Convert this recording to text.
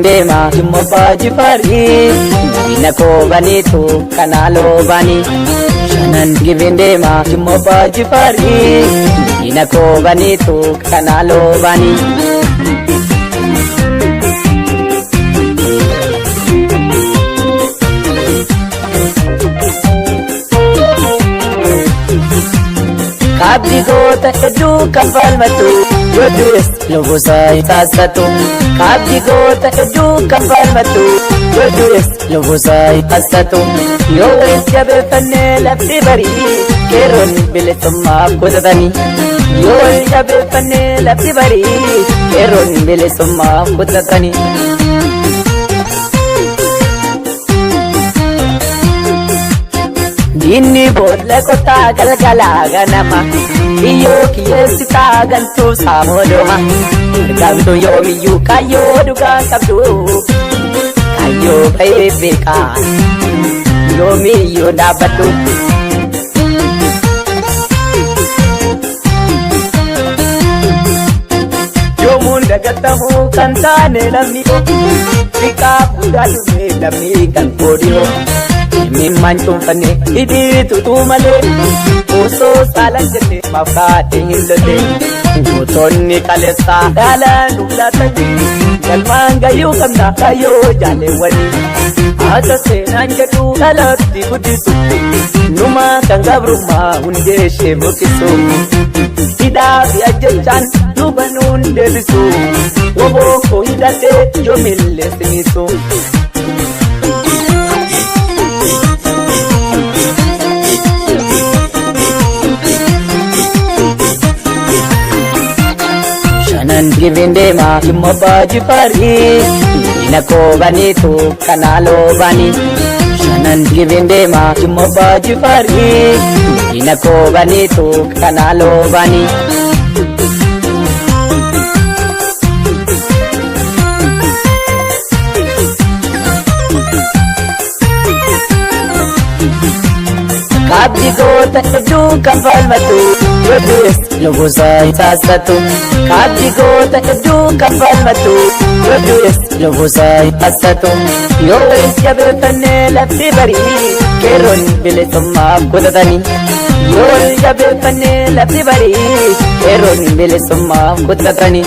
deema Jimma Abbaa Jifaarii diina koobaniitu kanaa loobanii. Shanan gibeen deema Jimma Abbaa Jifaarii diina koobaniitu kanaa loobanii. Kaabdi goota hedduu kan falmatu yoo du'es lubbusaa taasisatu. Kaabdi goota hedduu kan falmatu yoo du'es lubbusaa taasisatu. Yoo wal jabeeffannee lafti barii qeerroon bilisummaaf kutatanii. Yoo wal jabeeffannee lafti barii qeerroon bilisummaaf kutatanii. Diinni boolla qotaa galgalaa ganama biyyoo kiyyeessitaa galtuu saamoodoma argamtu yoomiyyuu kaayyoo dhugaa qabdu kaayyoo bahee beekaa yoomiyyuu dhaabbadhu. Yoomuun dagatamuu kan taane namni xiqqaa guddaa dhufe namni kan koodiyoo. Mimmaan cuunfanne hidhii tutuu malee osoo saalan jenne maaf kaadhe hin lolle. Gootonni kaleessaa dhaalaan nu laatanii galmaan gayyuu qabna kaayyoo jaaleewwanii. Haata seenaan jedhu dhalooti guddisu numa kan gabrummaa hundee ishee buqisu. Hidhaa fi ajjechaan duuba nuun deebisu woboo koo hidhatee yoomillee siniisu. Shanan gibeen deema Jimma Abbaa Jifaarii diina koobaniitu kanaa loobanii. Shanan gibeen deema Jimma Abbaa Jifaarii diina koobaniitu kanaa loobanii. Kaabdi goota hedduu kan falmatu yoo du'es lubbusaa taasisatu. Kaabdi goota hedduu kan falmatu yoo du'es lubbusaa taasisatu. Yoo wal jabeeffannee lafti barii qeerroon bilisummaaf kutatanii. Yoo wal jabeeffannee lafti barii qeerroon bilisummaaf kutatanii.